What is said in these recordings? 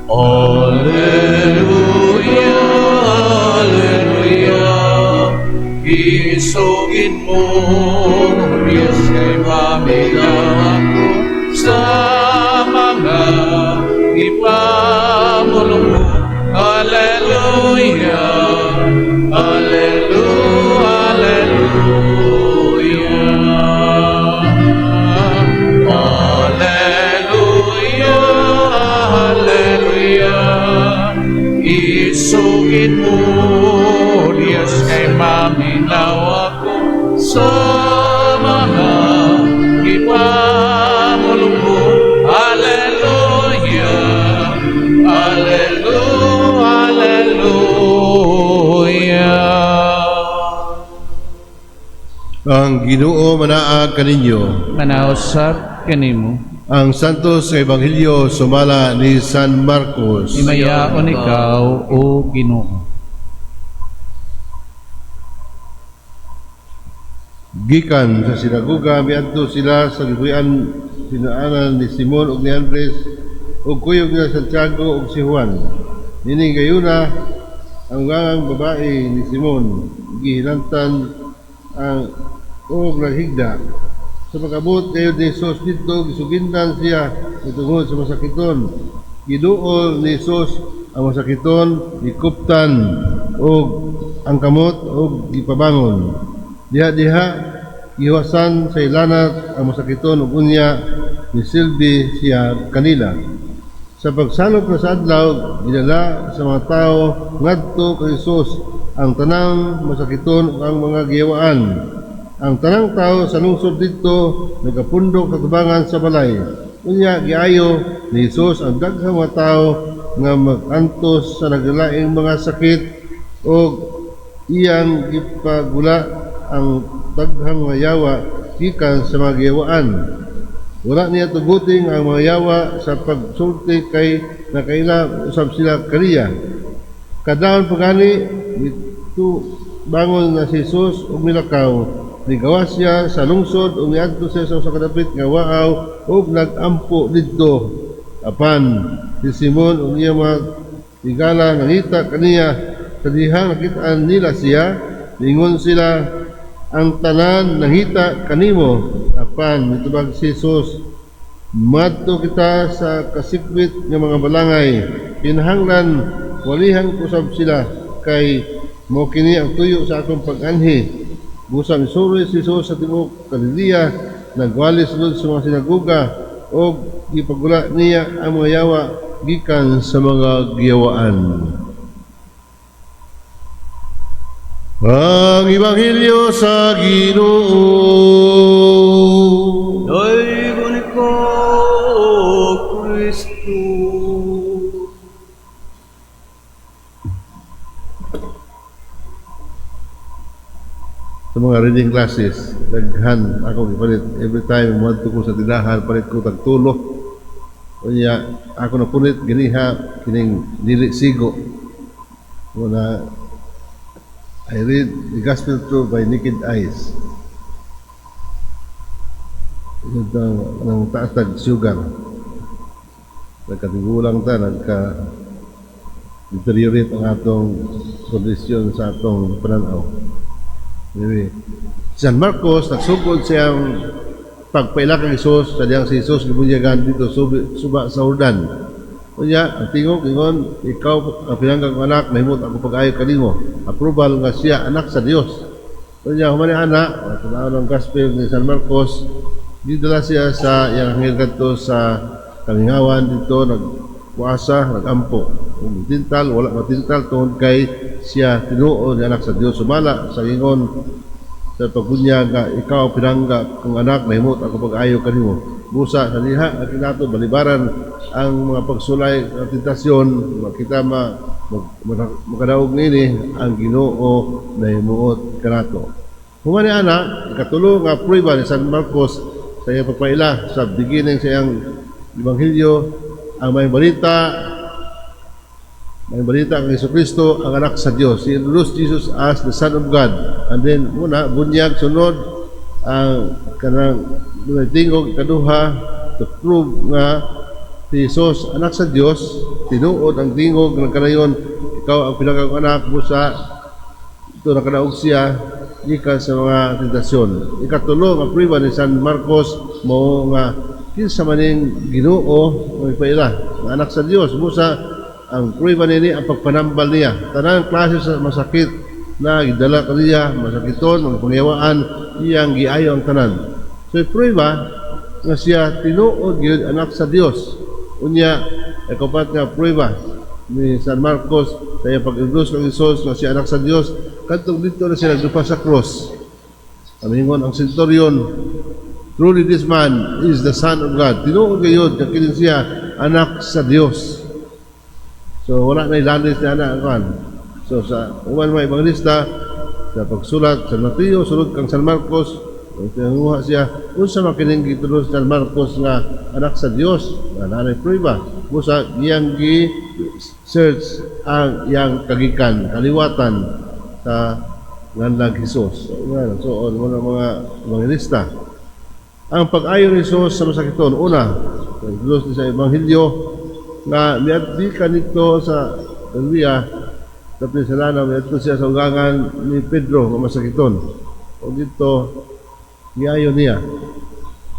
Alleluia, Alleluia. Isugid mo, Diyos, kay maminaw ako sa mga ipamulong mo. Alleluia, Alleluia, Alleluia. Alleluia, Alleluia. Isugid mo, Diyos, kay maminaw ako sa mga ipamulong mo. Alleluia, Alleluia, Alleluia. Ang Ginoo manaag kaninyo. Manausab kanimo. Ang Santos nga Ebanghelyo sumala ni San Marcos. Himayaon ikaw, O Ginoo. Gikan sa sinagoga, miadto sila sa gibuy-an sinaanan ni Simon ug ni Andres ug kuyog nila Santiago ug si Juan. Nining gayuna ang ngangang babae ni Simon gihilantan ang og naghigda. Sa pag-abot gayud ni Jesus didto, gisugindan siya tungod sa masakiton. Giduol ni Jesus ang masakiton, gikuptan og ang kamot og gipabangon. Diha-diha gihuwasan sa ilanat ang masakiton ug unya nisilbi siya kanila. Sa pagsalop na sa adlaw, gidala sa mga tawo ngadto kay Jesus ang tanang masakiton ug ang mga giyawaan. Ang tanang tao sa lungsod didto nagapundok sa tubangan sa balay. Unya giayo ni Jesus ang daghang mga tawo nga mag-antos sa naglaing mga sakit ug iyang gipagula ang daghang mga yawa gikan sa mga giyawaan. Wala niya tuguting ang mga yawa sa pagsulti kay nakaila usab sila kaniya. Kadlawon pa gani dito bangon na si Jesus ug milakaw. Nigawas siya sa lungsod ug niadto siya sa usa ka dapit nga waaw ug nag-ampo didto. Apan si Simon ug iyang mga higala nangita kaniya. Sa dihang nakitaan nila siya, ningon sila, "Ang tanan nangita kanimo." Apan mitubag si Jesus, "Madto kita sa kasikwit nga mga balangay. Kinahanglan walihan ko usab sila kay mao kini ang tuyo sa akong pag-anhi." Busa misuroy si Jesus sa tibuok Galilea, nagwali sulod sa mga sinagoga ug gipagula niya ang mga yawa gikan sa mga giyawaan. Ang Ebanghelyo sa Ginoo. Daygon ikaw, Kristo. Sa mga reading classes, daghan ako gipalit. Every time muadto ko sa tindahan, palit ko tagtulo. Unya ako napunit ganiha kining dili sigo. Muna I read the gospel through by naked eyes. Ito ang taas tag sugar. Nagkatigulang ta, nagka deteriorate ang atong kondisyon sa atong pananaw. Anyway, San Marcos nagsugod siyang pagpaila kang Jesus sa diyang si Jesus gibunyagan dito suba sa Jordan. Unya, ang tingog ingon, "Ikaw ang pinangga kong anak, nahimot ako pag-ayo kanimo." Approval nga siya anak sa Dios. Unya, human ni anak, tanaw ng gospel ni San Marcos, gidala siya sa iyang anghel kadto sa kamingawan dito nagpuasa, nagampo. Kung tintal, wala matintal tungod kay siya tinuod nga anak sa Dios. Sumala sa ingon sa pagbunyag nga, "Ikaw ang pinangga kong anak, nahimot ako pag-ayo kanimo." Busa sa diha ang kinato balibaran ang mga pagsulay ng tentasyon, makita makadaog nini ang Ginoo nahimuot kanato. Human ni ana, ikatulo nga prueba ni San Marcos sa iyang pagpaila sa beginning sa iyang ebanghelyo, ang may balita ang Jesucristo ang anak sa Dios. He introduced Jesus as the Son of God. And then muna bunyag sunod ang kanang tingog ikaduha to prove nga si Jesus anak sa Dios, tinuod ang tingog ng kanayon, ikaw ang pinakang anak busa ito nakadaog siya gikan sa mga tentasyon. Ikatulo nga prueba ni San Marcos mao nga kinsa maning Ginoo nga ipaila nga anak sa Dios, busa ang prueba nini ang pagpanambal niya. Tanang klase sa masakit na gidala kaniya, masakiton, mga pangyawaan, iyang giayo ang tanan. So prueba nga siya tinuod gyud anak sa Dios. Unya ikapat nga prueba ni San Marcos sa iyang pag-endorse kang Hesus nga siya anak sa Dios, kadtong didto na siya nagdupa sa cross. Amingon ang centurion, truly this man is the Son of God. Tinuod gayud nga kini siya anak sa Dios. So wala na ilalis ni anak kan. So sa uban mga ebanghilista sa pagsulat sa Mateo sulod kang San Marcos, tinanguha siya unsa man kining gitulos San Marcos nga anak sa Dios, nga naanay prueba busa iyang gi search ang iyang kagikan kaliwatan sa nganlag Hesus. So, so on mga mga ebanghilista. Ang pag-ayo ni Hesus sa masakiton, una, gitulos sa ebanghelyo nga miadto kanito sa Galilea, tapos sa lana miadto siya sa ugangan ni Pedro nga masakiton. O dito giayo niya.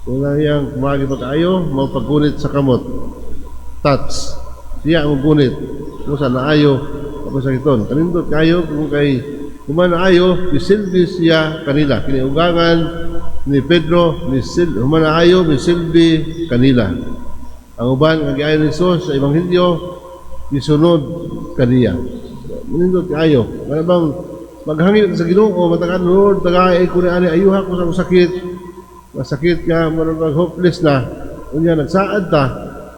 Kung ang iyang kumagi pag-ayo, mapaggunit sa kamot. Touch. Siya ang gunit. Kung sa naayo, masakiton. Kanindot kayo, kung kay human naayo, misilbi siya kanila. Kiniugangan ni Pedro, human naayo, misilbi kanila. Ang uban nga giayo ni Jesus sa Ebanghelyo, misunod kaniya. Manindot kaayo. Kana bang maghangyo sa Ginoo, matakan Lord, tagay ko ni ani, ayuha ko sa akong sakit. Masakit ka, murag hopeless na. Unya nagsaad ta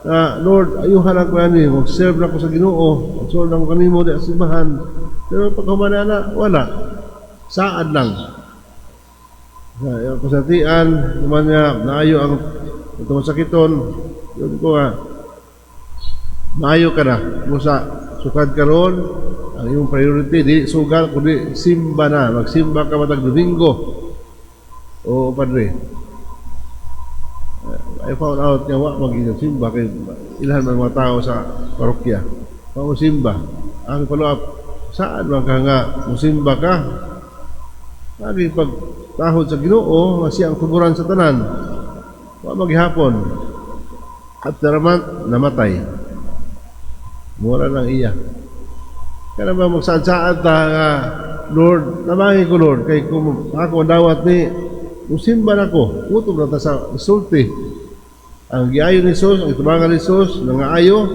na Lord, ayuha lang ko ani, mag-serve na ko sa Ginoo, mag-serve na ko kanimo di sa simbahan. Pero pag humana na, wala. Saad lang. Sa kasatian, human niya, naayo ang itong masakiton, yun ko nga, naayo ka na. Musa, sukad karon, ang iyong priority, di sugal, kundi simba na. Magsimba ka matag Domingo. Oo, padre. I found out nga wa maging simba kay ilhan man mga tao sa parokya. Wa mo simba. Ang follow up, saan man ka nga musimba ka? Lagi pag tahod sa Ginoo, nga siya ang tuburan sa tanan. Wa maghapon. At naraman, namatay. Mura lang iya. Kaya ba magsaad-saad ta nga, Lord, namangi ko Lord, kay kung ako dawat ni, musimba na ko, utob na ta sa sulti. Ang giayo ni Jesus, ang itubangan ni Jesus, nangaayo,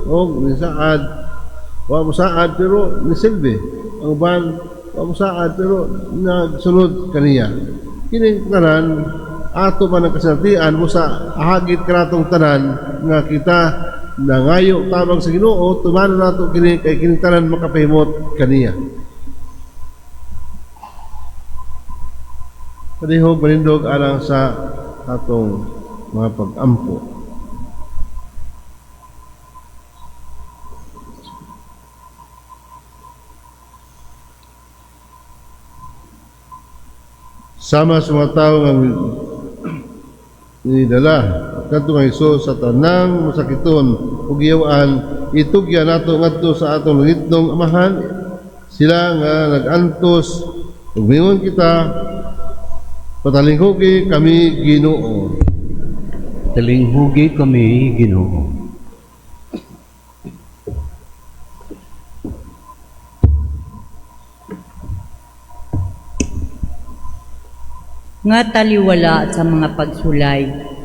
o nisaad, wa mo saad, pero nisilbi. Ang uban, wa mo saad, pero nagsunod kaniya. Kini tanan, ato man ang kasinatian mo sa ahagit kanatong tanan nga kita nangayo tabang sa Ginoo, tumanon nato kini kay kini tanan makapahimot kaniya. Palihog manindog alang sa atong mga pag-ampo. Sama sa mga tao nga nidala kadto nga Hesus sa tanang masakiton ug giyawaan, itugyan nato ngadto sa atong langitnong Amahan sila nga nag-antos ug miingon kita, patalinghugi kami Ginoo. Talinghugi kami Ginoo. Nga taliwala sa mga pagsulay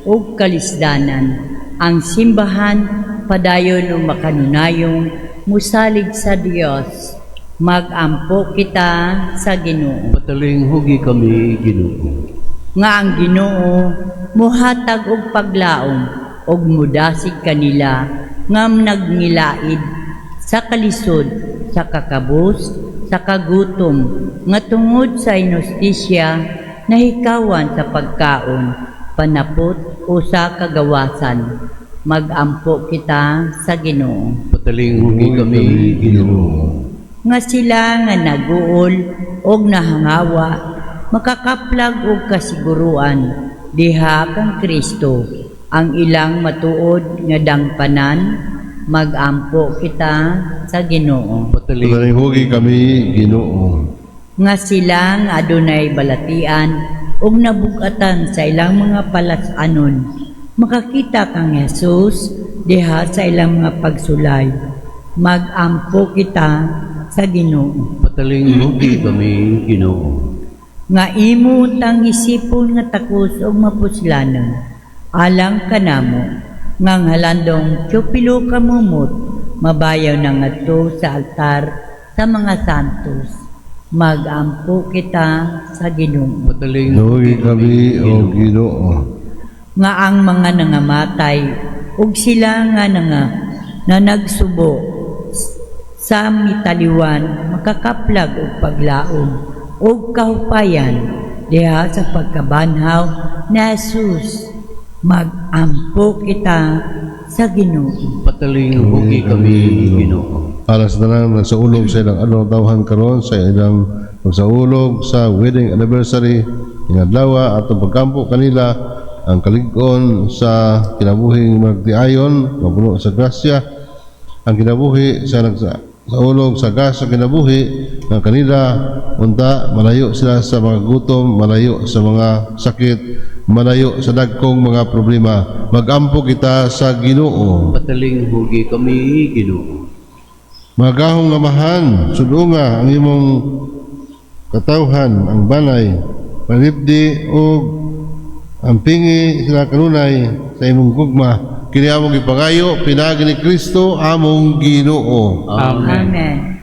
ug kalisdanan, ang simbahan padayon ug makanunayong musalig sa Dios. Magampo kita sa Ginoo. Patalinghugi kami Ginoo. Nga ang Ginoo muhatag og paglaom ug mudasig kanila nga nagngilait sa kalisod, sa kakabos, sa kagutom, nga tungod sa inustisya nahikawan sa pagkaon, panapot o sa kagawasan. Magampo kita sa Ginoo. Patalinghugi kami Ginoo. Nga sila nga naguol og nahangawa, makakaplag og kasiguruan diha kang Kristo. Ang ilang matuod nga dangpanan, magampo kita sa Ginoo. Patalinghugi kami, Ginoo. Nga sila nga adunay balatian ug nabugatan sa ilang mga palas-anon, makakita kang Jesus diha sa ilang mga pagsulay, magampo kita sa Ginoo. Patalinghugi kami, Ginoo. Nga imo tang isipon nga takos ug mapuslanon alang kanamo, nga ang halandong Teopilo Camomot mabayaw na ngadto sa altar sa mga santos, magampo kita sa Ginoo. Patalinghugi kami, o Ginoo. Nga ang mga nangamatay ug sila nga na nagsubo sa mitaliwan makakaplag og paglaom ug kahupayan diha sa pagkabanhaw ni Jesus, magampo kita sa Ginoo. Patalinghugi kami, Ginoo. Para sa tanang nagsaulog sa ilang adlaw tawhan karon, sa ilang pagsaulog sa wedding anniversary ning adlaw, atong pagkampo kanila ang kalig-on sa kinabuhing magtiayon, mapuno sa grasya ang kinabuhi sa nagsaulog sa gas sa kinabuhi ng kanila. Unta malayo sila sa mga gutom, malayo sa mga sakit, malayo sa dagkong mga problema. Magampo kita sa Ginoo. Patalinghugi kami, Ginoo. Magahong Amahan, sudunga ang imong katawhan ang banay, palibdi og ampingi sila kanunay sa imong gugma. Kini among gipangayo pinaagi ni Kristo among Ginoo. Amen. Amen.